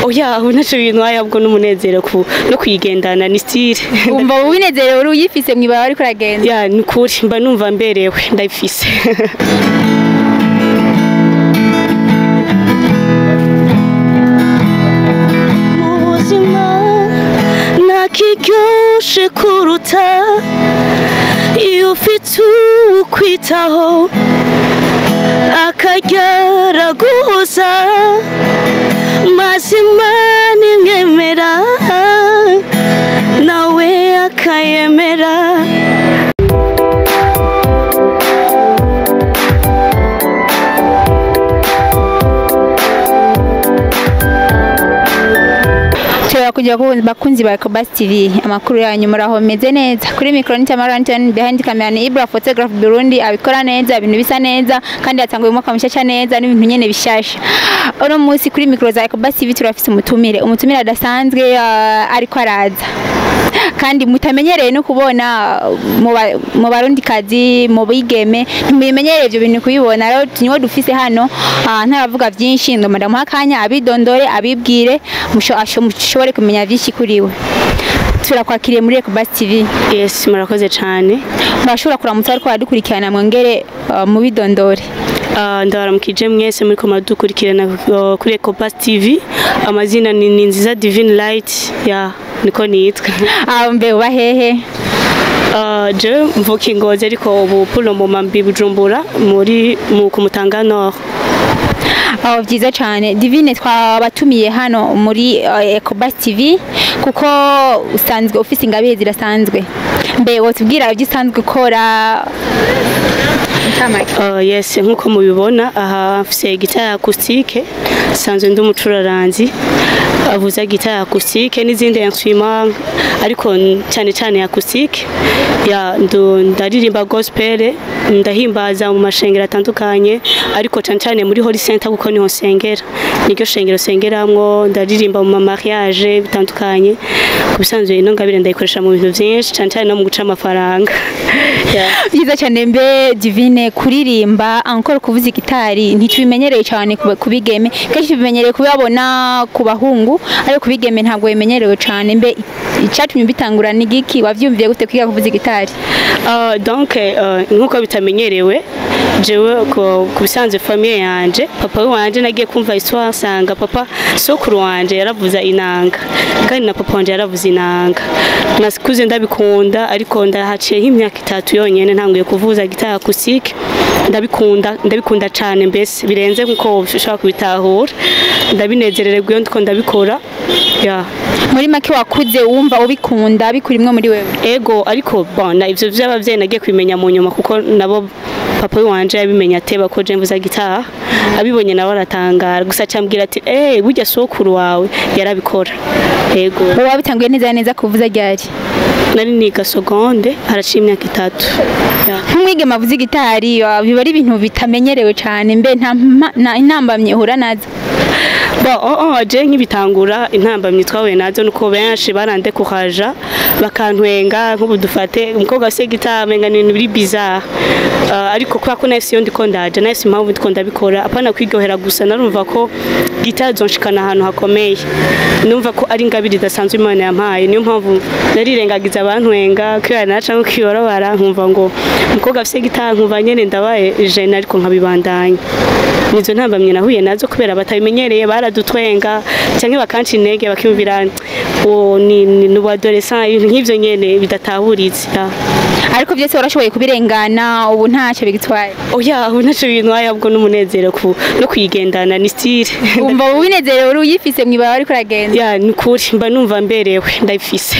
Oya, ubu ntaco bintwaye, ahubwo n'umunezero no kuyigendana ni style. Umva ubinezerewe uri uyifise mw'ibarabara ariko uragenda? Ya, ni ukuri mba numva mberewe ndayifise. Mu buzima ntakiryoshe kuruta iyo ufite ukwitaho akarya araguhoza, mazima nimwemera nawe akayemera. Nshobora kujya ku bakunzi ba Ecobus TV, amakuru yanyu, muraho, meze neza? Kuri micro ni Tamara Anton, behind camera ni Ibra Photograph Burundi, abikora neza, ibintu bisa neza, kandi yatanguye umwaka mushasha neza n'ibintu nyene bishasha. Uno munsi kuri micro za Ecobus TV turafise umutumire adasanzwe, ariko araza kandi mutamenyereye no kubona mu barundi kazi, mu bigeme ntimubimenyereye ibyo bintu kubibona. Rero niwe dufise hano, ntaravuga byinshi, ngo ndamuha akanya abidondore, abibwire, mushobore kumenya byinshi kuri we. Turakwakiriye muri Ecobus TV. Yes, murakoze cyane. Murashobora kuramutsa ariko baradukurikirana, mwongere mubidondore. Ndabaramukije mwese muri ko muradukurikirana kuri Ecobus TV. Amazina ni Nziza Divine Light, ya, niko nitwa. Mbe uba hehe? Je mvuka i Ngozi, ariko ubu pour le moment mbi Bujumbura muri mu ku Mutanga Nord. Aho byiza cyane. Divine, twabatumiye hano muri Ecobus TV kuko usanzwe ufise ingabire zirasanzwe. Mbe wotubwira ibyo usanzwe ukora? Yes, nkuko mubibona aha mfise guitare acoustique, sanzwe ndi umucuraranzi avuza guitare acoustique n'izindi instrument, ariko cyane cyane acoustique. Ya, ndaririmba gospel, ndahimbaza mu mashengero atandukanye, ariko cyane cyane muri Holy Center kuko niho nsengera, niryo shengero sengeramwo. Ndaririmba mu mariage bitandukanye. Ku bisanzwe ino ngabire ndayikoresha mu bintu byinshi, cyane cyane no mu guca amafaranga. Yeah. Byiza cyane. Mbe Divine, kuririmba encore kuvuza gitari ntitubimenyereye cyane ku bigeme, kenshi tubimenyereye kubabona ku bahungu, ariko ku bigeme ntabwo bimenyerewe cyane. Mbe icyatumye ubitangura ni giki? Wavyumviye gute kwiga kuvuza gitari? Donc nkuko bitamenyerewe, jewe ku bisanzwe famille yanje, papa wanje, nagiye kumva histoire nsanga papa sokuru wanje yaravuza inanga, kandi na papa wanje yaravuza inanga. Nasikuze ndabikunda, ariko ndahaciye nk'imyaka 3 yonyene ntanguye kuvuza guitare acoustique, ndabikunda, ndabikunda cyane, mbese birenze nkuko ushobora kubitahura. Ndabinezererwa iyo ndiko ndabikora, ya. Muri make wakuze wumva ubikunda, bikurimwe muri wewe? Ego, ariko bon, na ivyo vy'abavyeyi nagiye kubimenya mu nyuma, kuko nabo papa wanje yabimenya ateba ko je mvuza gitaha. Abibonye nawe aratangara gusa, acambwira ati: "Eh, burya sokuru wawe yarabikora." Ego. Wowe wabitanguye neza neza kuvuza ryari? Nari niga seconde, haraciye imyaka 3. Ya. Nk'umwigeme avuza gitari, biba ari ibintu bitamenyerewe cyane. Mbe nta intambamyi uhura nazo? Bon, oh, je nk'ibitangura, intambamyi twahuye nazo nuko benshi barandekuhaja, bakantwenga. Nk'ubu dufate umukobwa afise gitari, menga ni ibintu biri bizarre. Ariko kubera ko nahise iyo ndiko ndaja, nahise impamvu ndiko ndabikora, apana kwiryohera gusa, narumva ko gitari zonshikana ahantu hakomeye. Numva ko ari ingabire idasanzwe Imana yampaye, niyo mpamvu narirengagiza abantwenga kubera naca nko kwibarabara nkumva ngo umukobwa afise gitari, nkumva nyene ndabaye jeune, ariko nkabibandanya. Nizo ntambamye nahuye nazo, kubera batabimenyereye baradutwenga cyangwa bakanca intege, bakiyumvira uwo ni adolescent, ibintu nk'ivyo nyene bidatahuritse. Ya. Ariko byose warashoboye kubirengana, ubu ntacyo bigitwaye? Oya, ubu ntaco bintwaye, ahubwo n'umunezero no kuyigendana ni style. Umva ubinezerewe uri uyifise mw'ibarabara ariko uragenda? Ya, ni ukuri mba numva mberewe ndayifise.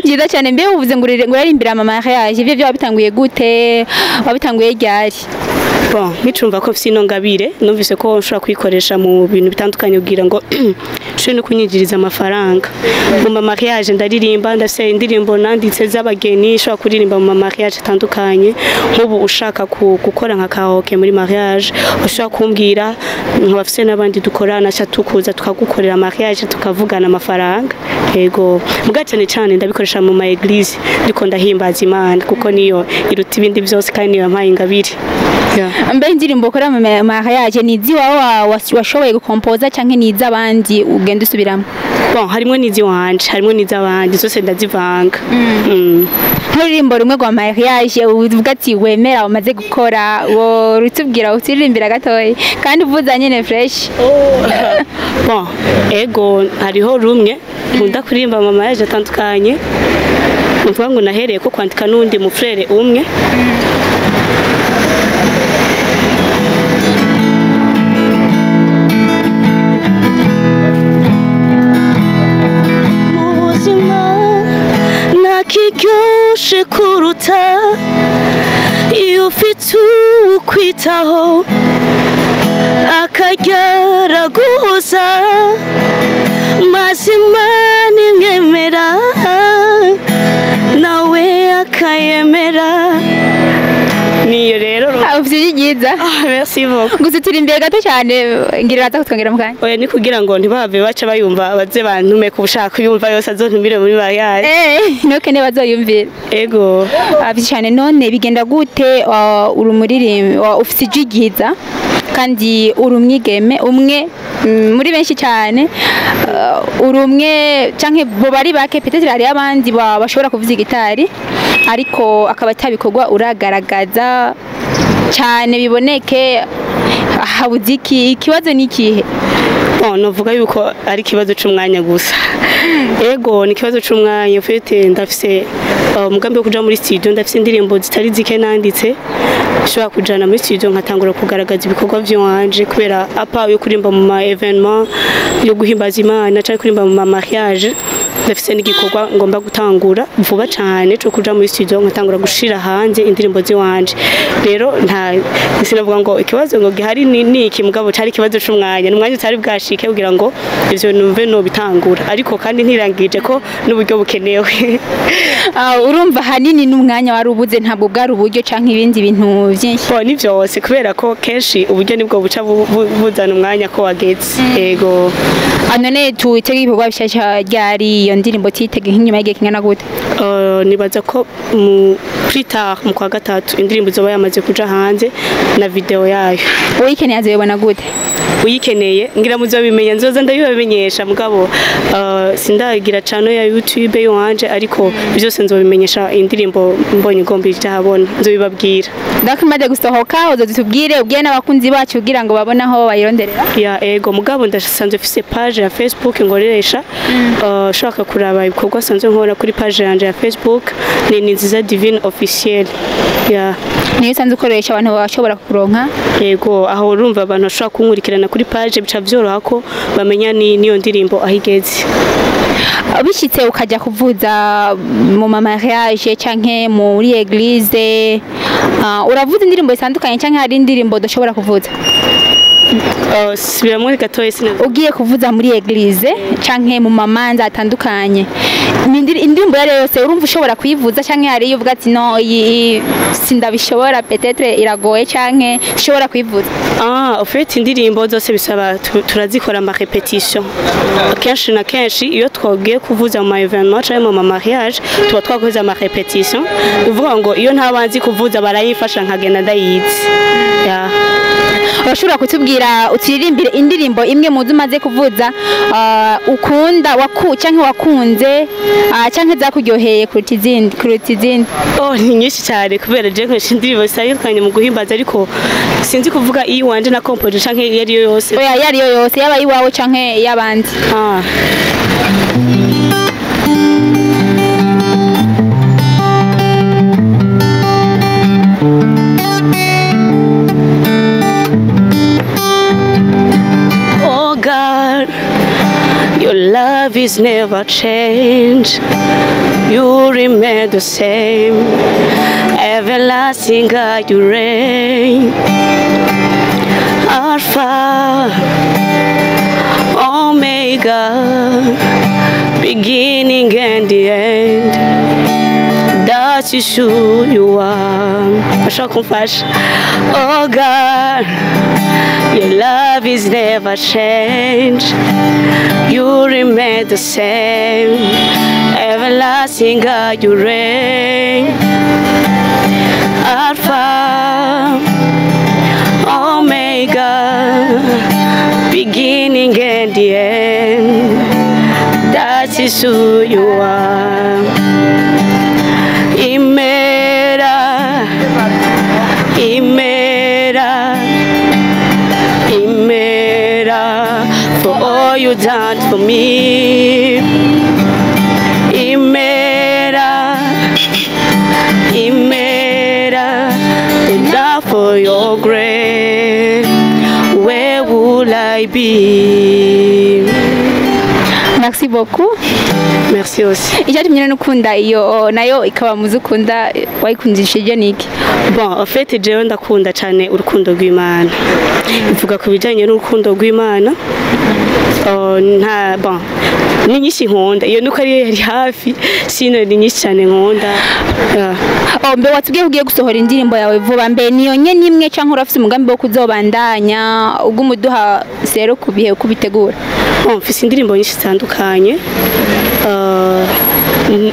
Byiza cyane. Mbe uvuze ngo urarimbira ama mariage, ibyo byo wabitanguye gute? Wabitanguye ryari? Bon, nkicumva ko mfise ino ngabire, numvise ko nshobora kuyikoresha mu bintu bitandukanye kugira ngo nshobore no kunyinjiriza amafaranga. Mu ma mariage ndaririmba, ndafise indirimbo nanditse z'abageni nshobora kuririmba mu ma mariage atandukanye. Nk'ubu ushaka gukora nka karaoke muri mariage, ushobora kumbwira, nkaba mfise n'abandi dukorana, ca tukuza tukagukorera mariage, tukavugana amafaranga. Yego, muga cyane cyane ndabikoresha mu ma église ndiko ndahimbaza Imana, kuko niyo iruta ibindi byose kandi niyo yampaye ingabire. Yeah. Mbe indirimbo ukora mu mariage ni iziwawe washoboye gukompoza canke ni iz'abandi ugenda usubiramo? Bon, harimo n'iziwanje, harimo n'iz'abandi, zose ndazivanga. Nk'uririmbo rumwe rwa mariage uvuga ati wemera umaze gukora, wo rutubwira uturirimbira gatoya kandi uvuza nyene fresh. Bon, ego, hariho rumwe nkunda kuririmba mu mariage atandukanye, nuvuga ngo nahereye ko kwandika n'undi mufrere umwe. Mu buzima nta kiryoshe kuruta iyo ufite ukwitaho akajya araguhoza, mazima nimwemera nawe akayemera. Niyo rero. Ah, ufite ijwi ryiza. Ah, merci beaucoup. Gusa turi gato cyane, ngira uraza kutwongera mu kanya. Oya, ni kugira ngo ntibave baca bayumva, baze bantume ku bushaka kuyumva yose, azontumire muri mariage. Eh, ntukene bazoyumvira. Ego. Ah, vyiza cyane. None bigenda gute, uri umuririmbi, ufite ijwi ryiza kandi uri umwigeme umwe muri benshi cyane, uri umwe canke bo bari bake, peut-être hariyo abandi bashobora kuvuza igitari ariko akaba atabikorwa uragaragaza cyane biboneke, habuze iki? Ikibazo ni ikihe? Bon, novuga yuko ari ikibazo c'umwanya gusa. Ego, ni ikibazo c'umwanya. Ufite, ndafise umugambi wo kuja muri studio, ndafise indirimbo zitari zike nanditse nshobora kujana muri studio nkatangura kugaragaza ibikorwa vy'iwanje, kubera à part yo kuririmba mu ma événement yo guhimbaza Imana canke kuririmba mu ma mariage, ndafise n'igikorwa ngomba gutangura vuba cane co kuja muri studio nkatangura gushira hanze indirimbo ziwanje. Rero nta sinavuga ngo ikibazo ngo gihari ni iki, mugabo cari ikibazo c'umwanya, ni umwanya utari bwashike kugira ngo ivyo numve no bitangura, ariko kandi ntirangije ko n'uburyo bukenewe. Ah, urumva hanini n'umwanya wari ubuze, ntabwo bwari uburyo canke ibindi bintu byinshi? Bo, ni vyose, kubera ko kenshi uburyo nibwo buca buzana umwanya ko wageze. Ego. Ah, none tuwitege ibikorwa bishasha ryari? Iyo ndirimbo tuyitege nk'inyuma y'igihe kingana gute? Nibaza ko mu plus tard mu kwa gatatu indirimbo izoba yamaze kuja hanze na video yayo. Uyikeneye azoyibona gute? Uyikeneye ngira muzobimenya, nzoza ndabibamenyesha, mugabo sindagira channel ya YouTube yanje, ariko byose nzobimenyesha indirimbo mbonye igomba ija habona, nzobibabwira. Donc imaze gusohoka uzodutubwire, ubwire n'abakunzi bacu kugira ngo babone aho bayironderera. Ya, ego, mugabo ndasanzwe mfise page ya Facebook nkoresha. Ushaka kuraba ibikorwa sanzwe nkora kuri page yanje ya Facebook ni Nziza Divine Officiel, ya. Niyo usanzwe ukoresha, abantu bashobora kukuronka? Yego, aho urumva abantu bashobora kunkurikirana kuri page, bica vyoroha ko bamenya ni niyo ndirimbo aho igeze. Bishyitse ukajya kuvuza mu ma mariage canke muri église, uravuza indirimbo zitandukanye canke hari indirimbo udashobora kuvuza? Subiramwo gatoya, sina. Ugiye kuvuza muri église canke mu mamanza atandukanye, ni indirimbo iyo ari yo yose urumva ushobora kuyivuza, canke hari iyo uvuga ati no, iyi sindabishobora, peut-être iragoye, canke ushobora kuyivuza? Ah, en fait indirimbo zose bisaba turazikora ama répétition. Kenshi na kenshi iyo twagiye kuvuza mu ma événement canke mu ma mariage, tuba twakoze ama répétition. Uvuga ngo iyo ntabanzi kuvuza barayifasha nkagenda ndayizi. Ya. Urashobora kutubwira uturirimbire indirimbo imwe mu zo umaze kuvuza, ukunda waku canke wakunze, canke zakuryoheye kuruta izindi? Oh, ni nyinshi cyane, kubera je nkoresha indirimbo zitandukanye mu guhimbaza, ariko sinzi kuvuga iyo wanje na composé canke iyo ari yo yose. Oya, iyo ariyo yose, yaba iwawe canke iy'abandi. Ah. Oh God, your love is never changed. You remain the same. Everlasting God, you reign. Alpha, Omega, beginning and the end. That is who you are. Ashaka kumfasha. Oh God, your love is never changed. You remain the same. Everlasting God, you reign. Alpha, This is who you are. Imera, Imera, Imera, for all you done for me. Imera, Imera, and not for your grace, where would I be? Merci beaucoup. Merci aussi. Icyatumye rero ukunda iyo nayo ikaba muzi ukunda, wayikundishije niki? Bon, en fait, jewe ndakunda cyane urukundo rw'Imana. Mvuga ku bijyanye n'urukundo rw'Imana. Oh, nta bon ni nyinshi nkunda, iyo nuko ariyo yari hafi, sino ni nyinshi cyane nkunda. Yeah. Oh, mbe watubwiye ko ugiye gusohora indirimbo yawe vuba, mbe niyo nye nimwe canke urafise umugambi wo kuzobandanya uguma uduha sero ku bihe uko ubitegura? Bon, mfise indirimbo nyinshi zitandukanye.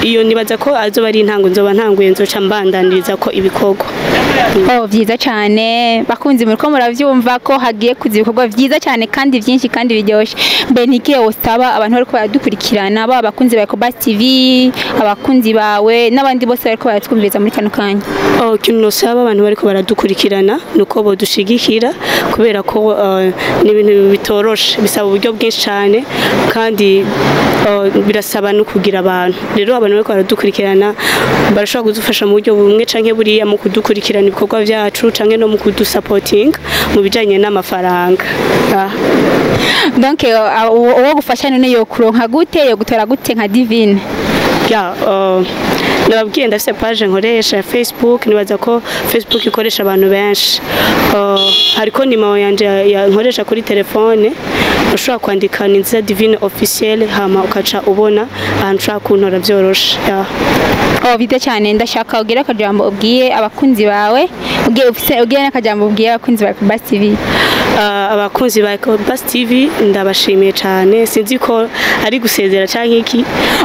Iyo nibaza ko azoba ari intango, nzoba ntanguye, nzoca mbandaniriza ko ibikorwa. Oh, vyiza cyane. Bakunzi, muriko muravyumva ko hagiye kuza ibikorwa vyiza cyane kandi vyinshi kandi biryoshe. Mbe nikiye wosaba abantu bariko baradukurikirana, baba abakunzi ba Ecobus TV, abakunzi bawe n'abandi bose bariko baratwumviriza muri kano kanya? Oh, ikintu nosaba abantu bariko baradukurikirana nuko bodushigikira, kubera ko ni ibintu bitoroshe, bisaba uburyo bwinshi cyane kandi birasaba no kugira abantu. Rero abantu bariko baradukurikirana barashobora kudufasha mu buryo bumwe canke buriya, mu kudukurikirana ibikorwa vyacu canke no mu kudusapotinga mu bijanye n'amafaranga. Donc uwo gufasha none yo kuronka gute, yo gutora gute nka Divine? Ya, nababwiye ndafise page nkoresha ya Facebook. Nibaza ko Facebook ikoresha abantu benshi. Hariko nimero yanje nkoresha kuri telefone, ushobora kwandika ni Nziza Divine Officiel, hama ukaca ubona ahantu ushobora kuntora vyoroshe. Ya. Oh, byiza cyane. Ndashaka ugire akajambo ubwiye abakunzi bawe, ugiye ufise ugiye n'akajambo ubwiye abakunzi ba Ecobus TV. Abakunzi ba Ecobus TV ndabashimiye cyane. Sinzi ko ari gusezera canke iki.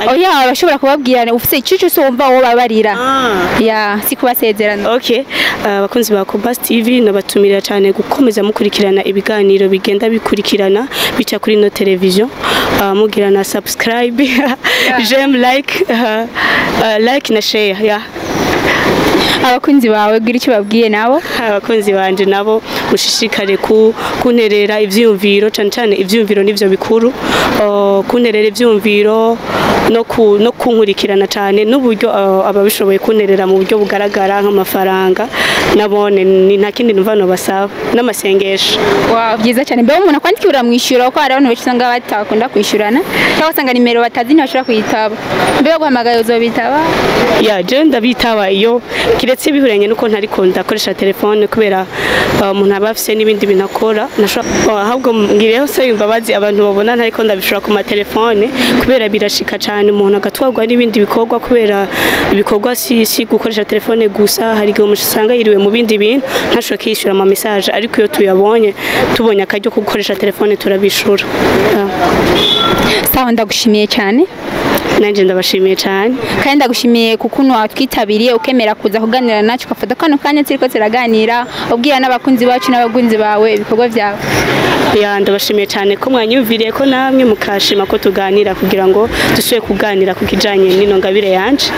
Oya, urashobora kubabwira ufise ico cyose wumva wowe babarira. Ya, si kubasezerana. Okay, abakunzi ba Ecobus TV nabatumirira cyane gukomeza mukurikirana ibiganiro bigenda bikurikirana bica kuri no television, mugira na subscribe, j'aime, like, like na share, yeah. Abakunzi bawe gira icyo babwiye nabo. Abakunzi banje nabo mushishikare ku kunterera ivyumviro, cane cane ivyumviro nivyo bikuru. Kunterera ivyumviro no kunkurikirana cane, n'uburyo ababishoboye kunterera mu buryo bugaragara nk'amafaranga nabone, ni nta kindi numva no basaba n'amasengesho. Wow, byiza cyane. Mbe umuntu akwandikira uramwishyura? Kuko hari abantu benshi usanga batakunda kwishyurana, cyangwa usanga nimero batazi ntibashobora kuyitaba. Mbe baguhamagaye uzobitaba? Ya, je ndabitaba iyo kiretse bihuranye nuko ntariko ndakoresha telefone, kubera umuntu aba afise n'ibindi bintu akora. Ahubwo ngireho se imbabazi abantu babona ntariko ndabishora ku matelefone, kubera birashika cyane umuntu agatwarwa n'ibindi bikorwa, kubera ibikorwa si gukoresha telefone gusa. Hari igihe umuntu usanga yiriwe mu bindi bintu ntashobora kwishyura ama message, ariko iyo tuyabonye, tubonye akaryo ko gukoresha telefone, turabishura. Sawa, ndagushimiye cyane. Nanjye ndabashimiye cyane. Kandi ndagushimiye kukuntu watwitabiriye, ukemera kuza kuganira natwe, ugafata kano kanya turiko turaganira, ubwira n'abakunzi bacu n'abakunzi bawe ibikorwa byawe. Ya, ndabashimiye cyane ko mwanyumviriye, ko namwe mukashima ko tuganira, kugira ngo dusubire kuganira ku kijanye n'ino ngabire yanje.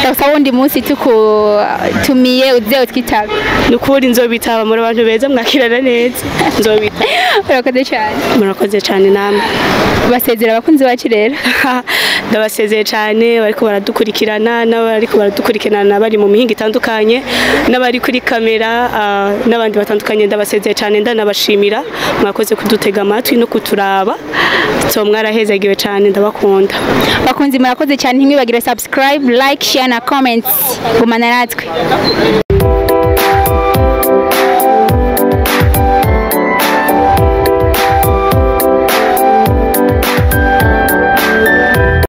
Ndagusaba wundi munsi tukutumiye uze utwitabe. Ni ukuri nzobitaba, muri abantu beza mwakirana neza, nzobitaba. Urakoze cyane. Murakoze cyane namwe. Basezera abakunzi bacu rero. Ndabasezeye cyane bariko baradukurikirana, n'abariko baradukurikirana bari mu mihinga itandukanye, n'abari kuri kamera, n'abandi batandukanye. Ndabasezeye cyane, ndanabashimira, mwakoze kudutega amatwi no kuturaba. So mwarahezagiwe cyane, ndabakunda. Bakunzi, murakoze cyane. Ntimwibagire subscribe, like, share na comments. Gumana natwe.